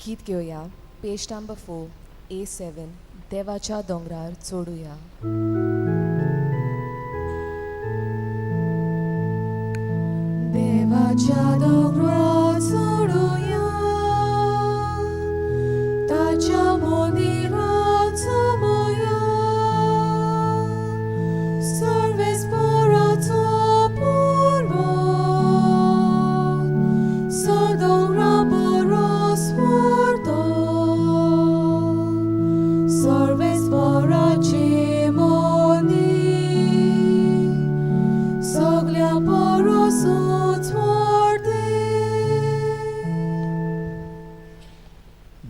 गीत घेवया, पेज number 4 A7, देवाच्या दोंगरार चडुया. देवाच्या दोंगरार चडुया, ताच्या मंदिरात जमया, सर्वेस्पराचो पर्वत, सदोंगरा परस व्हडलो, सर्वेस्पराचें मंदीर सगळ्या परसूच व्हडलें.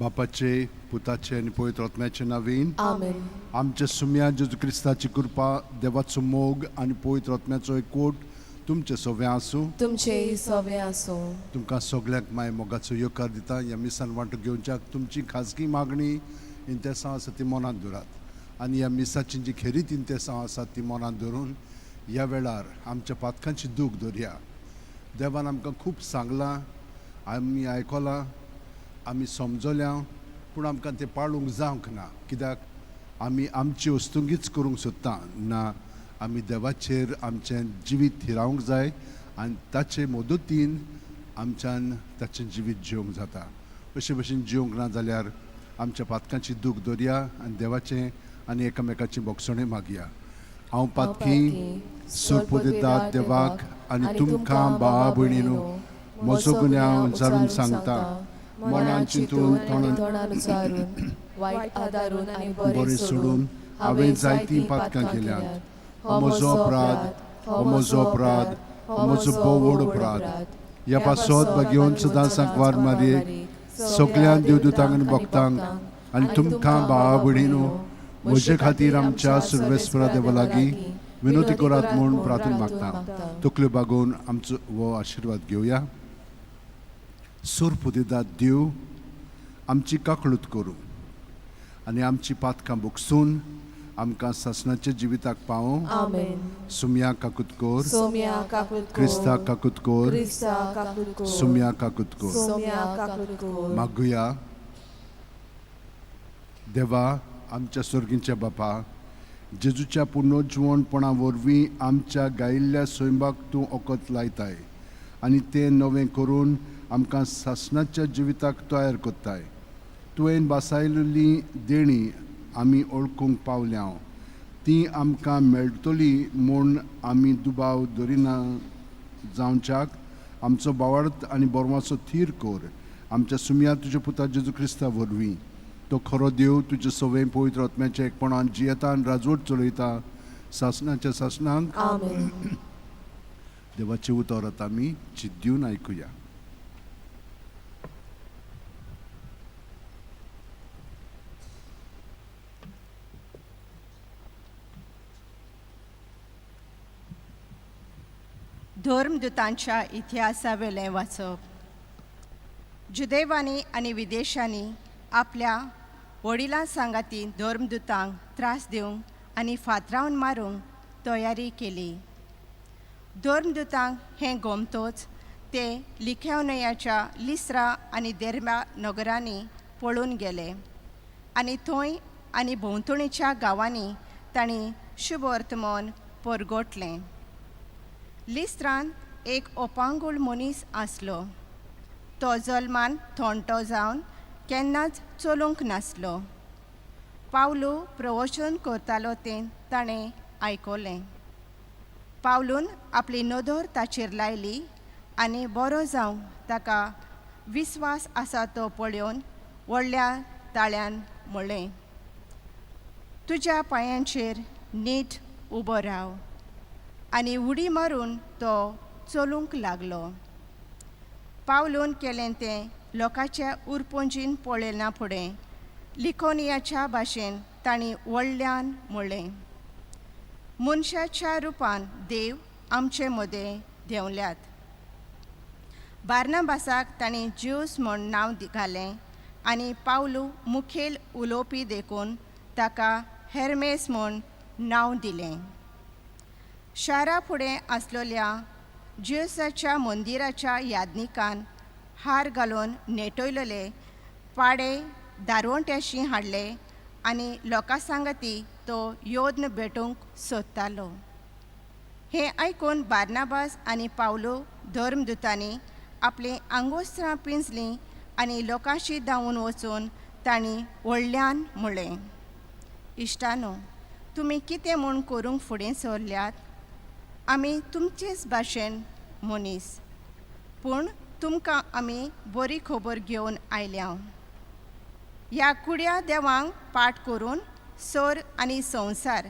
बापाचे, पुताचे आनी पवित्र आत्म्याचे नावीन. आमेन. आमच्या सुम्या जेजू क्रिस्ताची कृपा, देवाचो मोग आनी पवित्र आत्म्याचो एकवट तुमचे सगळें आसूं. तुमचेय सगळें आसूं. तुमकां सगळ्यांक माय मोगाचो येवकार दिता. ह्या मिसान वांटो घेवच्याक तुमची खाजगी मागणी इंतेसांव आसा ती मनांत दवरात आनी ह्या मिसाची जी खेरीत इंतेसांव आसा ती मनांत धरून ह्या वेळार आमच्या पातकांची दूख धरया. देवान आमकां खूब सांगलां, आमी आयकलां, आमी समजल्या, पूण आमकां तें पाळूंक जावंक ना, कित्याक आमी आमची वस्तुंगीच करूंक सोदता ना. आमी देवाचेर आमचें जिवीत थिरावंक जाय आनी ताचे मदतीन आमच्यान ताचें जिवीत जिवंक जाता. अशे भशेन जिवंक ना जाल्यार आमच्या पातकांची दूख दवरया आनी देवाचें आनी एकामेकाची भोगसणें मागया. हांव पातकी सोरपुदेदाद देवाक आनी तुमकां भावा भयणीनू म्हजो गुन्यांव उचारून सांगता. मनान चिंतून, तोंडान उचारून, वायट आदारून आनी बरें सोडून हांवें जायतीं पातकां केल्यांत. हो म्हजो अपराध, हो म्हजो अपराध, हो म्हजो भोव व्हड अपराध. ह्या पासत भगेवन सदां सांकवार मारयेक, सगळ्या देवदूतांक आनी भक्तांक आनी तुमकां भावा भयणीनू म्हजे खातीर आमच्या सुर्वेस्परा देवा लागीं विनवती करात म्हूण प्रार्थना मागता. तकल्यो बागोवन आमचो हो आशिर्वाद घेवया. सुरपुदेदाद देव आमची काकळूत करूं आनी आमची पातकां भोगसून आमकां सासणाच्या जिविताक पावों. आमेन. सुमया काकूत कोर. सोम्या काकूत कोर. क्रिस्ता काकूत कोर. क्रिस्ता काकूत कोर. सुमया काकूत कोर. सोम्या काकूत कोर. मागुया. देवा, आमच्या सर्गींच्या बापा, जेजूच्या पुर्नजिवणपणा वरवीं आमच्या गायिल्ल्या सैमाक तूं ओकत लायताय आनी तें नवें करून आमकां सासणाच्या जिविताक तयार करताय. तुवें बासायलेली देणी आमी ओळखूंक पावल्या, ती आमकां मेळटली म्हूण आमी दुबाव धरिना जावच्याक आमचो भावार्थ आनी बोरमाचो थीर कर. आमच्या सुमया तुज्या पुता जेजू क्रिस्ता वरवीं. तो खरो देव, तुजे सवय पवित्र आत्म्याच्या एकपणान जियेता आनी राजवट चलयता सासणाच्या सासणांक. आमेन. देवाचें उतर आतां आमी चिंत दिवन आयकुया. धर्मदूतांच्या इतिहासावेलें वाचप. जुदेवांनी आनी विदेशांनी आपल्या वडिलां सांगाती धर्मदूतांक त्रास दिवंक आनी फातरावन मारूंक तयारी केली. धर्मदूतांक हें गोमतोच ते लिख्यावनयाच्या लिस्रा आनी देर्मा नगरांनी पळून गेले आनी थंय आनी भोंवतणीच्या गांवांनी तांणी शुभवर्तमान परगटलें. लिस्त्रान एक ओपांगूळ मनीस आसलो. तो जल्मान थोंटो जावन केन्नाच चलूंक नासलो. पावलू प्रवचन करतालो तें ताणें आयकलें. पावलून आपली नदर ताचेर लायली आनी बरो जावंक ताका विस्वास आसा तो पळोवन व्हडल्या ताळ्यान म्हणलें, तुज्या पांयांचेर नीट उबो राव. आनी उडी मारून तो चलूंक लागलो. पावलून केलें तें लोकांच्या उरपोंजीन पळयना फुडें लिकोनियाच्या भाशेन तांणी व्हडल्यान म्हणलें, मनशाच्या रुपान देव आमचे मदें देंवल्यात. बार्नाबासाक तांणी ज्यूस म्हूण नांव घालें आनी पावलू मुखेल उलोवपी देखून ताका हेर्मेस म्हूण नांव दिलें. शारा फुडें आसलेल्या ज्युसाच्या मंदिराच्या यादनिकान हार घालून नेटयलेले पाडे दारवंट्याशी हाडले आनी लोकां सांगती तो योद्न भेटूंक सोदतालो. हें आयकून बार्नाबास आनी पावलो धर्मदुतांनी आपलीं आंगोस्त्रां पिंजलीं आनी लोकांशी धांवून वचून तांणी व्हडल्यान म्हणलें, इश्टानो, तुमी कितें म्हूण करूंक फुडें सरल्यात? आमी तुमचेच भाशेन मनीस, पूण तुमकां आमी बरी खबर घेवन आयल्या. ह्या कुड्या देवांक पाठ करून सर आनी संवसार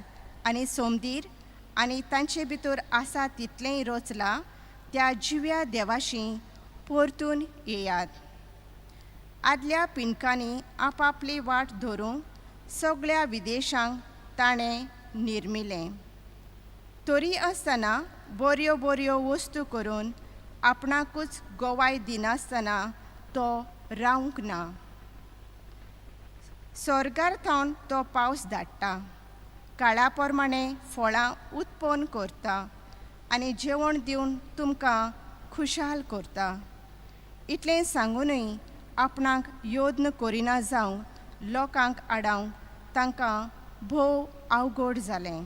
आनी सोमदीर आनी तांचे भितर आसा तितलेंय रचलां त्या जिव्या देवाशी परतून येयात. आदल्या पिंडकांनी आपापली वाट धरूंक सगळ्या विदेशांक ताणें निर्मिलें. तरी आसतना बऱ्यो बऱ्यो वस्तू करून आपणाकूच गवाय दिनासतना तो रावंक ना. स्वर्गार थावन तो पावस धाडटा, काळा प्रमाणे फळां उत्पन्न करता आनी जेवण दिवन तुमकां खुशाल करता. इतलें सांगुनूय आपणाक यत्न करिना जावंक लोकांक आडावंक तांकां भोव अवघड जालें.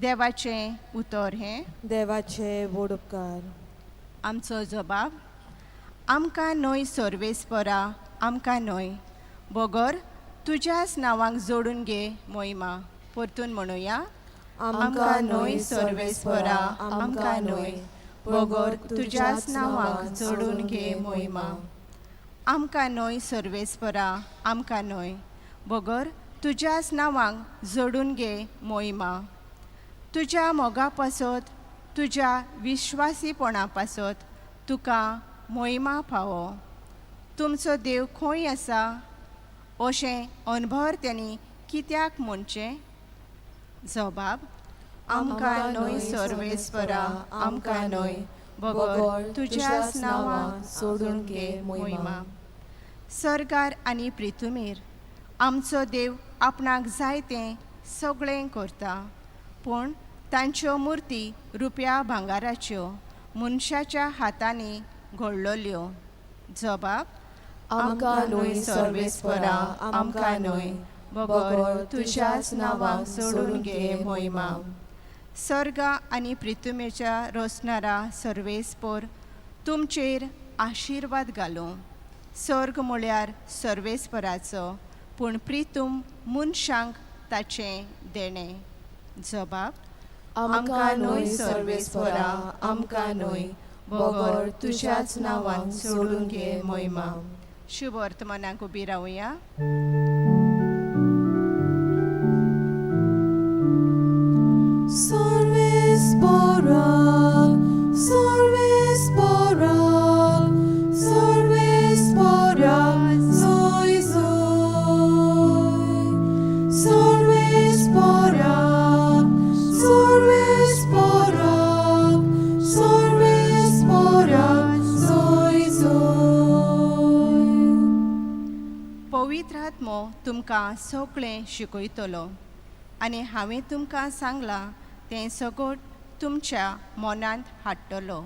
देवाचें उतर हें. देवाचे व्हड उपकार. आमचो जबाब, आमकां न्हय सर्वेस्परा, आमकां न्हय, बगर तुज्याच नांवाक जोडून घे मोहिमा. परतून म्हणुया, आमकां न्हय सर्वेस्परा, आमकां न्हय, बगर तुज्याच नांवाक जोडून घे मोहिमा. आमकां न्हय सर्वेस्परा, आमकां न्हय, बगर तुज्याच नांवाक जोडून घे मोहिमा. तुज्या मोगा पासत, तुज्या विश्वासीपणा पासत तुका मोहिमा फावो. तुमचो देव खंय आसा अशें अनभर त्यांनी कित्याक म्हणचें? जबाब, आमकां न्हय सर्वेस्परा, आमकां न्हय, बगर तुज्याच नांवाक सोडून घे मोहिमा. सर्गार आनी प्रितुमेर आमचो देव आपणाक जाय तें सगळें करता, पूण तांच्यो मुर्ती रुपया भांगाराच्यो मनशाच्या हातांनी घडलोल्यो. जबाब, आमकां न्हय सर्वेस्परा, आमकां न्हय, बगर तुज्याच नांवाक सोडून घे मोहिमा. सर्ग आनी प्रितुमेच्या रोसणारा सर्वेस्पोर तुमचेर आशिर्वाद घालूं. सर्ग म्हळ्यार सर्वेस्पराचो, पूण प्रितूम मनशांक ताचें देणें. जबाब, आमकां न्हय सर्वेस्परा, आमकां न्हय, बगर तुज्याच नांवाक सोडून घे मोहिमा. शुभ वर्तमानाक उबी रावया. सर्वेस्परा, सर्वेस्परा, सर्वेस्परा, सोय सोय. सर्वेस्परा, सर्वेस्परा, सर्वेस्परा, सोय सोय. पवित्र आत्मो तुमकां सगळें शिकयतलो आनी हांवें तुमकां सांगलां तें सगट तुमच्या मनांत हाडटलो.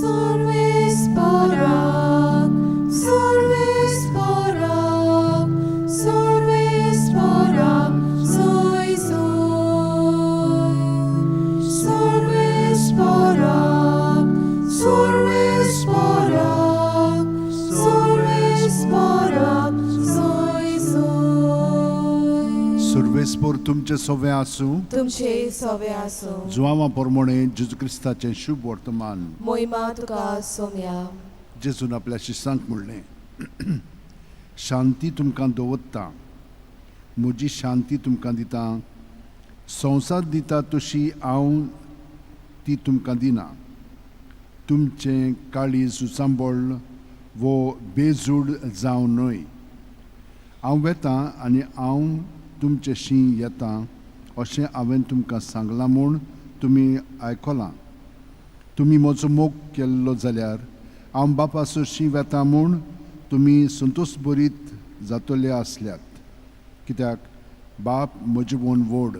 सर्वेस्परा, सर्वेस्परा, सर्वेस्परा, सोय सोय. सर्वेस्परा, सर्वेस्परा, सर्वेस्परा, सोय सोय. सुर्वेस्पोर तुमचे सोवे आसूं. तुमचे सोवे आसूं. जुआवा पोरमोणे जेजू क्रिस्ताचें शुभ वर्तमान. मोहिमा तुका सोम्या. जेजून आपल्या शिसांक म्हणलें, शांती तुमकां दवरता, म्हजी शांती तुमकां दिता. संवसार दिता तशी हांव ती तुमकां दिना. तुमचें काळीज उचांबळ वो बेजूड जावं न्हय. हांव वेतां आनी हांव तुमचे शी येता अशें हांवें तुमकां सांगलां म्हूण तुमी आयकलां. तुमी म्हजो मोग केल्लो जाल्यार हांव बापा सरशीं वेता म्हूण तुमी संतोश बरीत जातले आसल्यात, कित्याक बाप म्हजे वोन व्हड.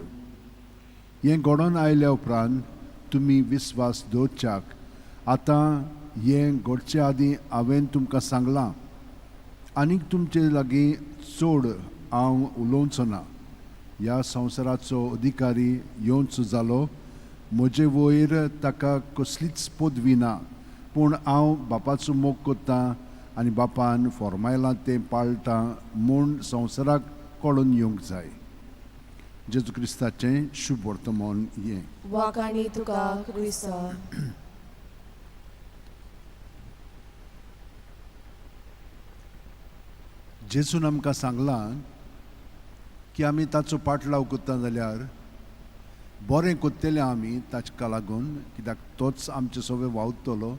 हें घडोवन आयल्या उपरांत तुमी विस्वास दवरच्याक आतां हें घडचे आदीं हांवें तुमकां सांगलां. आनीक तुमचे लागीं चड हांव उलोवचो ना. ह्या संवसाराचो अधिकारी येवचो जालो, म्हजे वयर ताका कसलीच पदवी ना, पूण हांव बापाचो मोग करतां आनी बापान फॉर्मायलां तें पाळटां म्हूण संवसाराक कळून येवंक जाय. जेजू क्रिस्ताचें शुभ वर्तमान हें. वाखाणी तुका क्रिस्ता. जेजून आमकां सांगलां की आमी ताचो पाटलाव करता जाल्यार बरें करतले आमी ताका लागून, कित्याक तोच आमचे सगळें वावुरतलो.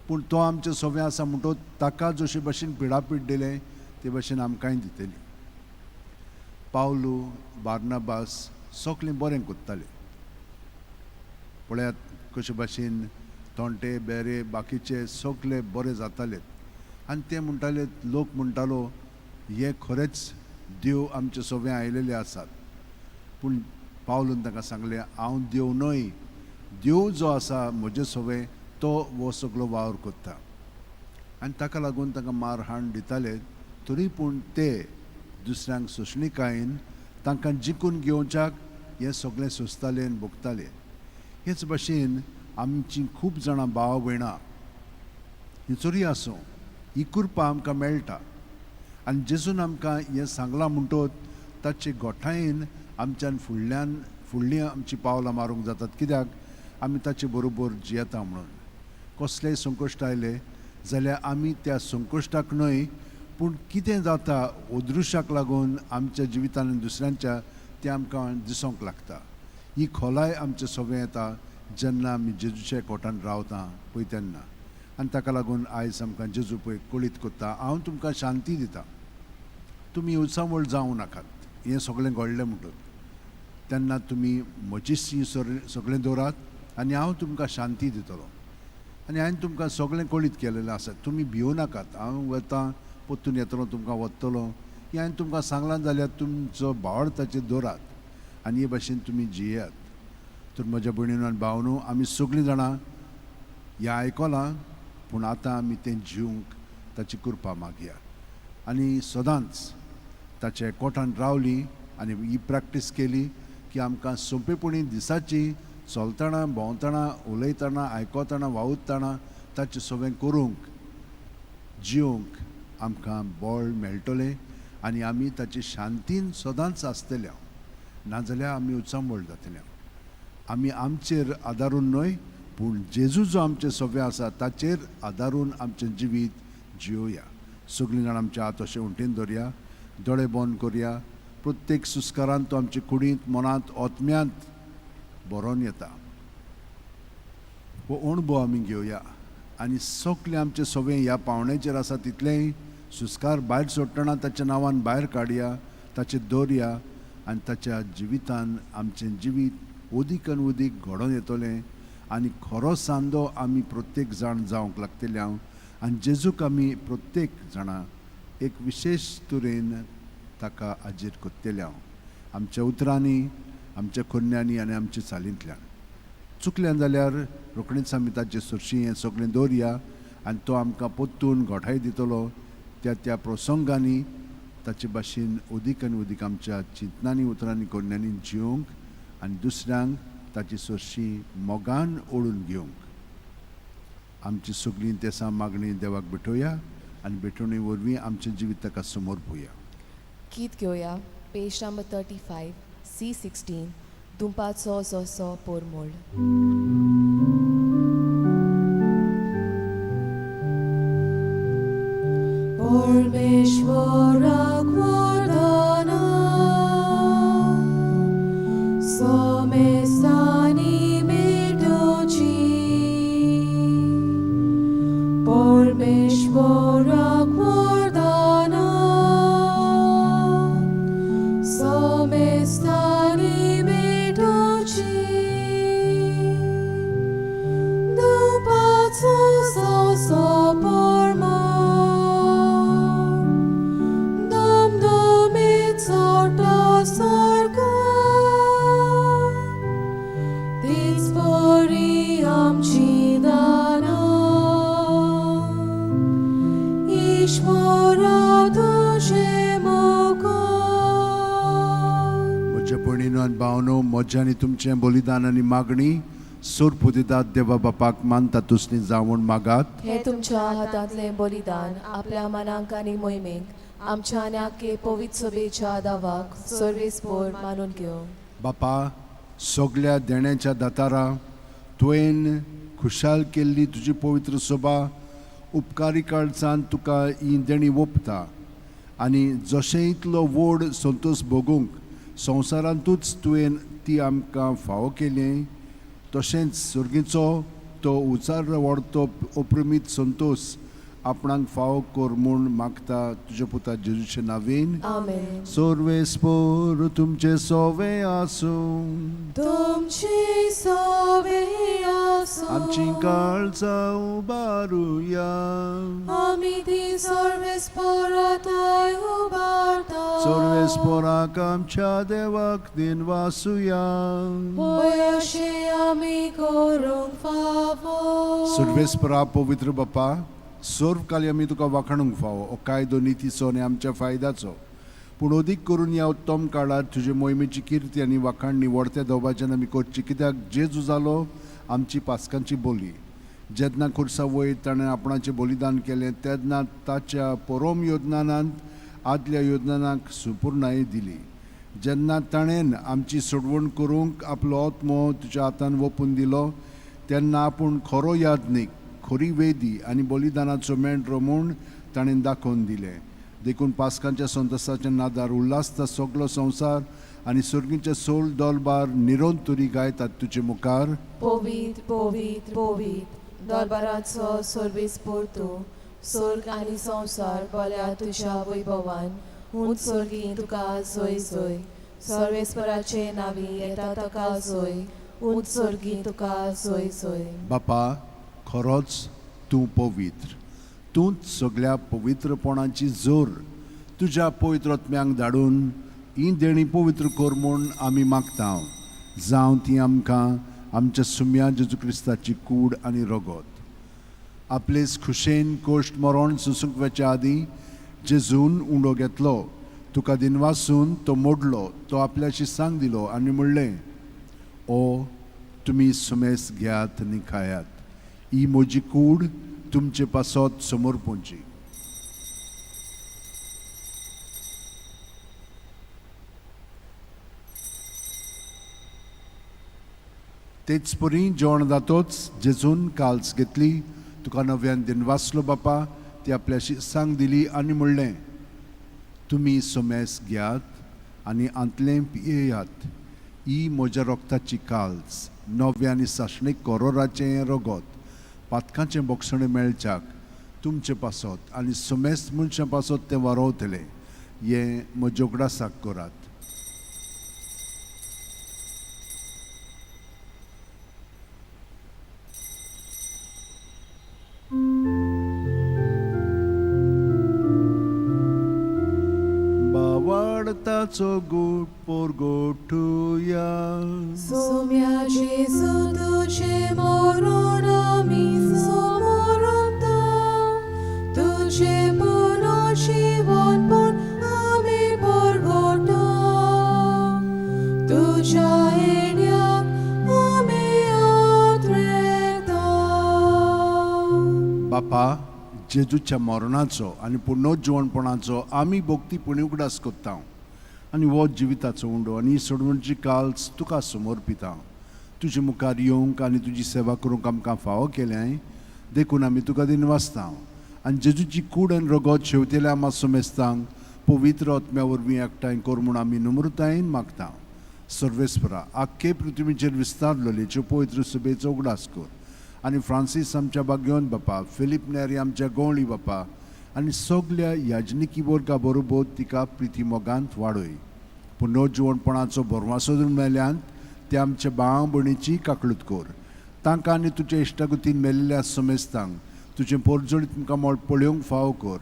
पूण तो आमचे सगळें आसा म्हणटकच ताका जशे भशेन पिडापीड दिलें ते भशेन आमकांय दितली. पावलू बार्नाबास सगळें बरें करताले. पळयात कशे भशेन तोंटे बेरे बाकीचे सगळे बरे जाताले आनी ते म्हणटाले, लोक म्हणटालो हे खरेंच देव आमचे सगळे आयलेले आसात. पूण पावलून तांकां सांगलें, हांव देव न्हय, देव जो आसा म्हजे सगळे तो हो सगळो वावर करता. आनी ताका लागून तांकां मार हाण दिताले, तरी पूण ते दुसऱ्यांक सोंसणीकायेन तांकां जिखून घेवच्याक हें सगळें सोंसताले आनी भोगताले. हेच भशेन आमचीं खूब जाणां भाव भयणां ही चोरी आसूं, ही कृपा आमकां मेळटा. आनी जेजून आमकां हें सांगलां म्हणटकच ताचे गोठायेन आमच्यान फुडल्यान फुडलीं आमचीं पावलां मारूंक जातात, कित्याक आमी ताचे बरोबर जियेता म्हणून. कसलेय संकश्ट आयले जाल्यार आमी त्या संकश्टाक न्हय, पूण कितें जाता अदृश्याक लागून आमच्या जिवितान दुसऱ्यांच्या तें आमकां दिसूंक लागता. ही खोलाय आमचे सगळें येता जेन्ना आमी जेजूच्या कोटान रावता पळय तेन्ना. आनी ताका लागून आयज आमकां जेजू पळय कळीत करता, हांव तुमकां शांती दिता, तुमी उचांबळ जावं नाकात. हें सगळें घडलें म्हणटून तेन्ना तुमी म्हजी सगळें दवरात आनी हांव तुमकां शांती दितलो. आनी हांवें तुमकां सगळें कळीत केलेलें आसा, तुमी भिवू नाकात, हांव वतां परतून येतलो, तुमकां वतलो. हें हांवें तुमकां सांगलां जाल्यार तुमचो भावार्थ ताचेर दवरात आनी हे भाशेन तुमी जियेयात. तर म्हज्या भयणीनो आनी भावनो, आमी सगळीं जाणां हें आयकलां, पूण आतां आमी तें जिवंक ताची कृपा मागया आनी सदांच ताच्या कोठान रावली आनी ही प्रॅक्टीस केली की आमकां सोंपेपणी दिसाची चलतना, भोंवतना, उलयतना, आयकतना, वावुरतना ताचें सगळें करूंक जिवंक आमकां बळ मेळटलें आनी आमी ताचे शांतीन सदांच आसतले. नाजाल्यार आमी उचांबळ जातले. आमी आमचेर आदारून न्हय, पूण जेजू जो आमचें सगळें आसा ताचेर आदारून आमचें जिवीत जियोया. सगळीं जाणां आमच्या हात अशें उंटेन दवरया, दोळे बंद करया. प्रत्येक सुस्कारान तो आमचे कुडींत, मनांत, आत्म्यांत बरोवन येता. हो अणभव आमी घेवया आनी सगळें आमचें सगळें ह्या पावण्याचेर आसा तितलेंय सुस्कार भायर सोडटना ताच्या नांवान भायर काडया, ताचेर दवरया आनी ताच्या जिवितान आमचें जिवीत उदीक आनी उदीक घडोवन येतलें आनी खरो सांदो आमी प्रत्येक जाण जावंक लागतले हांव. आनी जेजूक आमी प्रत्येक जाणां एक विशेश तरेन ताका हाजीर करतले हांव, आमच्या उतरांनी, आमच्या कोन्यांनी आनी आमच्या चालींतल्यान. चुकल्यान जाल्यार रोखडीच आमी ताचे सरशी हें सगळें दवरया आनी तो आमकां परतून घोठाय दितलो. त्या त्या प्रसंगांनी ताचे भाशेन उदीक आनी उदीक आमच्या चिंतनांनी, उतरांनी, कोन्यांनी जिवंक आनी दुसऱ्यांक ताची सरशी मोगान ओडून घेवंक आमची सगळीं तेसां मागणी देवाक भेटोवया आनी भेटवणी वरवीं आमचें जिवीत ताका समोर पळोवया. गीत घेवया पेज नंबर 35 C16 दुंपाचो जसो पोरमोळ. परमेश्वराक वरदाना सोमेस्तानी मेटोची, परमेश्वराक वरदाना सोमेस्तानी मेटोची, दुपाचो जसो पोरमोळ, दम आमची दानां ईश्वरा तुजे मुखार. म्हज्या भयणीनो आनी भावनो, म्हजें आनी तुमचें बलिदान आनी मागणी सोरपुदितात देवा बापाक मानता तुसली जावन मागात. हे तुमच्या हातांतलें बलिदान आपल्या मनाक आनी मोहिमेक आमच्या आनी आख्खे पवित्र सभेच्या दावाक सर्वेस्पोर मानून घेवं. बापा, सगल्या देण्याच्या दातारा, तुवें खुशाल केल्ली तुजी पवित्र सभा उपकारी काळजान तुका ही देणी ओंपता आनी जशें इतलो व्हड संतोश भोगूंक संवसारांतूच तुवें ती आमकां फावो केली, तशेंच सर्गीचो तो उचार व्हडतो अप्रमीत संतोश आपणाक फावो कर म्हूण मागता तुज्या पुता जेजूचे नावेन. आमेन. सर्वेस्पोर तुमचे सोवे आसूं. तुमची सोबे आसूं. आमची काळजां उबारुया. आमी ती सर्वेस्पोराथाय उबारता. सर्वेस्पोराक आमच्या देवाक दिनवासुया. होय, अशें आमी करूंक फावो. सर्वेस्परा, पवित्र बापा, सर्व काली आमी तुका वाखाणूंक फावो. हो कायदो नितीचो आनी आमच्या फायद्याचो, पूण अदीक करून ह्या उत्तम काळार तुजे मोहिमेची किर्ती आनी वाखाणणी व्हडत्या दबाज्यान आमी करची, कित्याक जेजू जालो आमची पास्कांची बोली. जेन्ना खुर्सा वयर ताणें आपणाचें बलिदान केलें, तेन्ना ताच्या परोम योजनानांत आदल्या योजनांक सुपूर्णाय दिली. जेन्ना ताणें आमची सोडवण करूंक आपलो आत्मो तुज्या हातान ओंपून दिलो, तेन्ना आपूण खरो याज्ञीक, खरी वेदी आनी बलिदानाचो मेंढरो म्हूण ताणें दाखोवन दिलें. देखून पास्कांच्या संतोसाच्या नादार उल्हासता सगलो संवसार आनी सर्गीचे सोल दोलबार निरंतरी गायतात तुजे मुखार. पवित्र, पवित्र, पवित्र दरबाराचो सर्वेस्पोर तूं. स्वर्ग आनी संवसार भरल्या तुज्या वैभवान. उंच सर्गी तुका जय जय. सर्वेस्पराचे नांवी येता ताका जय. उंच सर्गी तुका जय जय. बापा, खरोच तूं पवित्र, तूंच सगल्या पवित्रपणाची जोर. तुज्या पवित्र आत्म्यांक धाडून ही देणी पवित्र कर म्हूण आमी मागता, जावं ती आमकां आमच्या सुम्या जेजू क्रिस्ताची कूड आनी रगत. आपलेच खुशेन कोश्ट मरण सोसूंक वचच्या आदीं जेजून उंडो घेतलो, तुका दिनवासून तो मोडलो, तो आपल्याशी सांग दिलो आनी म्हणलें, ओ तुमी सुमेस घेयात आनी खायात, ही म्हजी कूड तुमचे पासत समोर पोवची. तेच परी जेवण जातोच जेजून काल्स घेतली, तुका नव्यान दिनवासलो बापा, ती आपल्याशी सांग दिली आनी म्हणलें, तुमी सुमेस घेयात आनी आंतलें पियेयात, ही म्हज्या रोगताची काल्स, नव्या आनी सासणीक कोरोराचें रगत, पातकांचें बोगसणें मेळच्याक तुमचे पासत आनी सुमेस्त मनशां पासत तें वारोवतलें. हें म्हज्या उगडासाक करात. बावाडताचो गोड पोरगोठुया. सोम्या जेजू, तुजें मरण आमी समोरता, तुजें पुनर्जिवनपण आमी परगटा, तुज्या येण्याक आमी आत्रेता. बापा, जेजूच्या मरणाचो आनी पुनर्जिवनपणाचो आमी भक्तीपणी उगडास करता आनी हो जिविताचो उंडो आनी ही सोडवणची काल्स तुका समर्पिता. तुजे मुखार येवंक आनी तुजी सेवा करूंक आमकां फावो केलें, देखून आमी तुका दिनवासता आनी जेजूची कूड आनी रगत शेवतेल्या आमा समेस्तांक पवित्र आत्म्या वरवीं एकठांय कर म्हूण आमी नम्रतायेन मागता. सर्वेस्परा, आख्खे पृथ्वीचेर विस्तारलेले पवित्र सभेचो उगडास कर आनी फ्रांसीस आमच्या बाग्योन बापा, फिलीप नेरी आमच्या गवळी बापा आनी सगल्या याजनिकी वर्गा बरोबर तिका प्रिती मोगांत वाडय. पुनर्जिवणपणाचो भरवासो मेल्यान ते आमच्या भाव भयणीची काकळूत कर. तांकां आनी तुज्या इश्टागतीन मेल्ल्या समेस्तांक तुजें पोरजोळीत तुमकां मोळ पळोवंक फावो कर.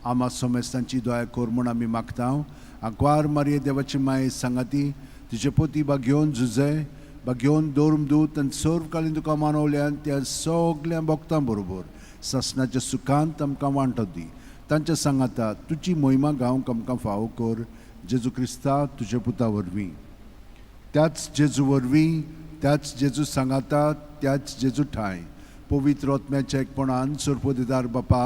आमा समेस्तांची दया कर म्हूण आमी मागता. आंकवार मारये देवाची माये सांगाती, तिचे पोती बागेवन झुजे, बागेवन दवरून दूत आनी सर्व कालीन तुका मानवल्यान त्या सगल्या भक्तां बरोबर सासणाच्या सुखांत आमकां वांटो दी. तांच्या सांगाता तुजी मोहिमा गावंक आमकां फावो कर, जेजू क्रिस्ता तुज्या पुता वरवीं. त्याच जेजू वरवीं, त्याच जेजू सांगाता, त्याच जेजू ठांय पवित्र आत्म्याच्या एकपणान सोरपोदिदार बापा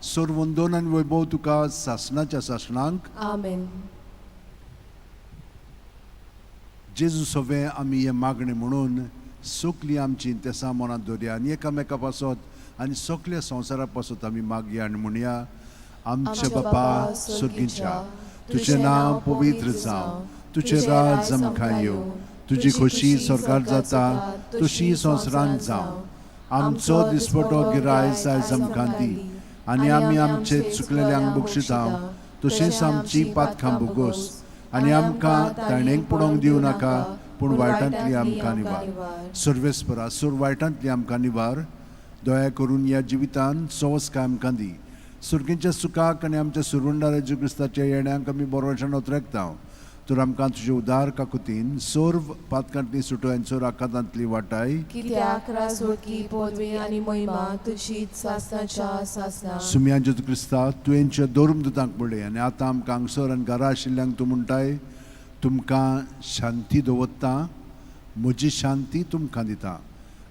सर्वंदोन आनी वैभव तुका सासणाच्या सासणांक. आमेन. जेजू सवे आमी हें मागणें म्हणून सगलीं आमची तेसां मनांत दवरया आनी एकामेका पासत आनी सगल्या संवसारा पासत आमी मागया आनी म्हणया. आमच्या बापा सर्गीच्या, तुजें नांव पवित्र जावं, तुजें राज आमकां येवं, तुजी खोशी सरकार जाता तशी संवसारांत जावं. आमचो दिसपटो गिरायस आयज आमकां दी आनी आमी आमचे चुकलेल्यांक बक्षितां तशेंच आमची पातकां भोगोस आनी आमकां ताणेंक पडोवंक दिवं नाका, पूण वायटांतली आमकां निवार. सर्वेस्परा सोर वायटांतली आमकां निवार. दया करून ह्या जिवितान सवस्काय आमकां दी. सुर्गींच्या सुखाक आनी आमच्या सुरवंडार जेजू क्रिस्ताच्या येण्याक आमी बरोवशान ओतरेकता. तर आमकां तुजे उदार काकुतीन सर्व पातकांतली सुटो आनी सर्व आकांतांतली वाटाय. कित्याक राजवटकी पदवी आनी महिमा तुजीच सासणाच्या सासणा. सुम्या जेजू क्रिस्ता, तुवेंच्या दोरून दुतांक म्हणलें आनी आतां आमकां हांगसर आनी घरा आशिल्ल्यांक तूं म्हणटाय, तुमकां शांती दवरता, म्हजी शांती तुमकां दिता.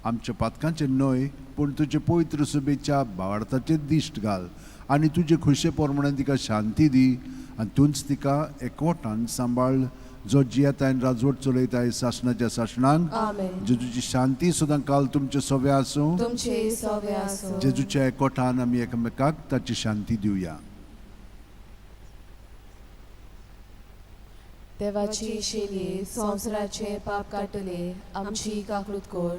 आमच्या पातकांचेर न्हय पूण तुजे पवित्र सुबेच्या भावार्थाचेर दिश्ट घाल आनी तुजे खुशे प्रमाणे तिका शांती दी आनी तूंच तिका एकवटान सांबाळ, जो जियेता आनी राजवट चलयताय सासणाच्या सासणांक. आमेन. जेजूची शांती सदां काल तुमचे सवे आसूं. तुमचे सवे आसूं. जेजूच्या एकवटान आमी एकामेकाक ताची शांती दिवया. देवाची शेली संवसाराचे पाप काडटले, आमची काकूत कर.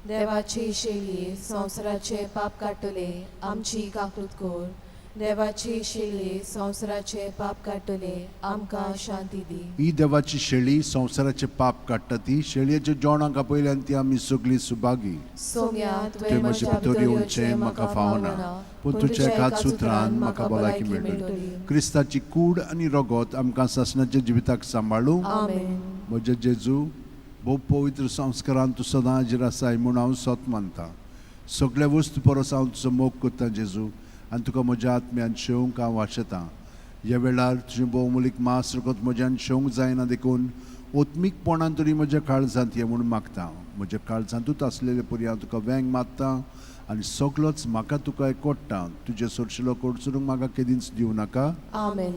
देवाची शेली संवसाराचे पाप काडटले, आमची काकूत कर. देवाची शेली संवसाराचे पाप काडटले, आमकां शांती दी. ही देवाची शेळी संवसाराचे पाप काडटा ती शेळयेच्या जेवणाक आपयल्यान ती आमी सगळीं सुभागी. सोम्या, तुवें म्हजे भितर येवचें म्हाका फावना, पूण तुज्या एकाच उतरान म्हाका भलायकी मेळटली. क्रिस्ताची कूड आनी रगत आमकां सासणाच्या जिविताक सांबाळूं. आमेन. म्हजे जेजू, भोव पवित्र संस्कारान तूं सदां हाजीर आसाय म्हूण हांव सत मानतां. सगळ्या वस्तू परस हांव तुजो मोग करतां जेजू आनी तुका म्हज्या आत्म्यान शेवंक हांव वाशेतां. ह्या वेळार तुजें भोवमूलीक मास रगत म्हज्यान शेवंक जायना देखून ओत्मीकपणान तरी म्हज्या काळजांत ये म्हूण मागता. म्हज्या काळजांतूच आसलेले परी हांव तुका वेंग मारता आनी सगलोच म्हाका तुका एकवट्टा. तुजें सोरशिलो कोडसरूंक म्हाका केदींच दिवं नाका. आमेन.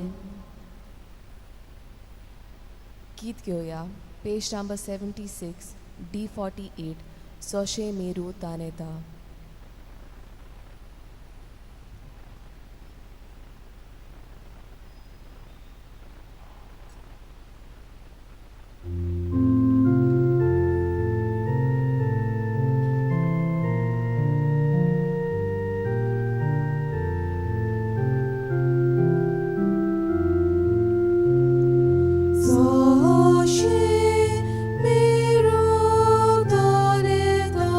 गीत घेवया. पेज नंबर 76, D48, सोशे मेरू तानेता. सोशे मेरू तानेता,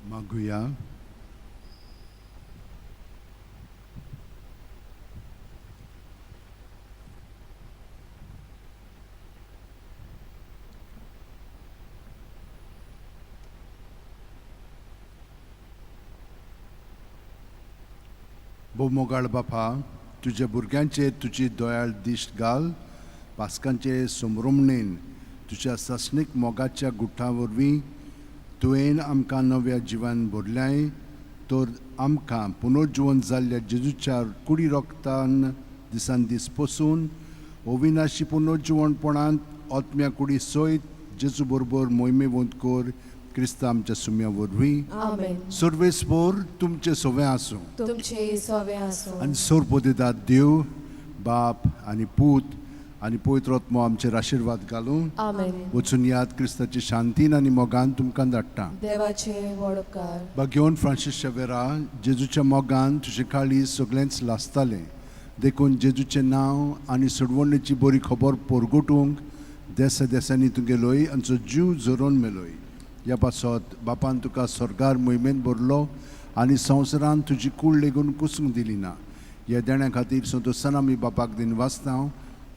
मागुया. भोव बापा, तुज्या भुरग्यांचेर तुजी दयाळ दिश्ट घाल. पास्कांचे समरुमणेन तुज्या सासणीक मोगाच्या गुठा वरवीं तुवें आमकां नव्या जिवन भरल्याय, तर आमकां पुनर्जिवन जाल्ल्या जेजूच्या कुडी रोगतान दिसान दीस पसून अविनाशी पुनर्जिवणपणांत आत्म्या कुडी सयत जेजू बरोबर मोहिमेवंत कर, क्रिस्ता आमच्या सुम्या वरवीं. आमेन. सर्वेस्पोर तुमचें सवें आसूं. तुमचे सवे आसूं. आनी सोरपोदेदात देव बाप आनी पूत आनी पवित्र आत्मो आमचेर आशिर्वाद घालूं. आमेन. वचून याद क्रिस्ताची शांतीन आनी मोगान तुमकां धाडटा. देवाचे व्हड उपकार. भाग्योन फ्रांसीस शेवेरा, जेजूच्या मोगान तुजें काळीज सगळेंच लासतालें, देखून जेजूचें नांव आनी सोडवणेची बरी खबर परगटूंक देसा देसांनी तूं गेलोय आनी जीव झरोवन मेलोय. ह्या पासत बापान तुका स्वर्गार मोहिमेंत भरलो आनी संवसारान तुजी कूड लेगून कुसूंक दिली ना. ह्या देण्या खातीर संतोसान आमी बापाक दिन वाचता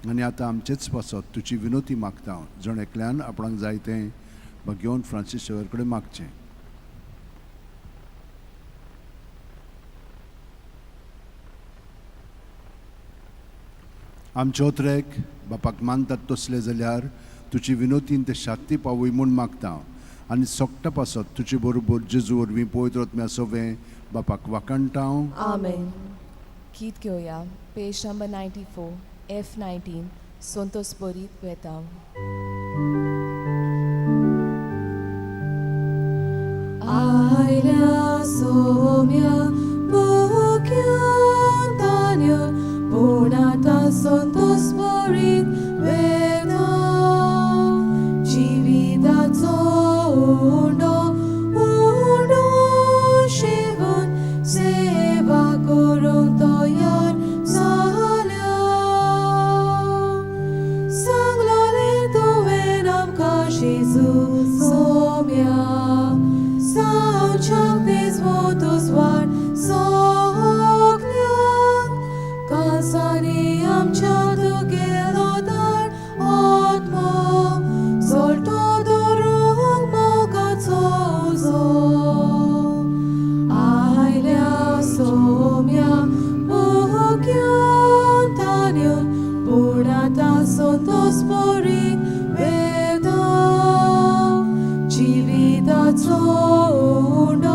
आनी आतां आमचेच पासत तुजी विनोती मागता. जण एकल्यान आपणाक जाय तें भाग्योन फ्रांसीस शेवर कडेन मागचें. आमचे ओत्रेक बापाक मानतात तसले जाल्यार तुजी विनोतीन ते शांती पावय म्हूण मागता आनी सोकटा पासत तुजे बरोबर जेजू वरवीं पवित्र आत्म्या सवें बापाक वाखाणटा. आमेन. गीत घेवया, पेज नंबर 94, F19, संतोष बरीत वेता. आयल्या सोम्या बुक्यान तान्यो, पूण आतां संतोष बरीत वेता. जिविताचो उंडो उंडो शिवून सेवा करूंक तयार जाल्या. सांगलोलें तुवें आमकां जेजू सोम्या, सांगच्याक तेजवतूच वाट सगल्यांक. कांसांनी आमच्या तुगेलो दार आत्मो सोलटो दवरूंक मोगाचो उजो. आयल्या सोम्या बुक्यान तान्यो, पूण आतां संतोष बरीत वेता. जिविताचो उंडो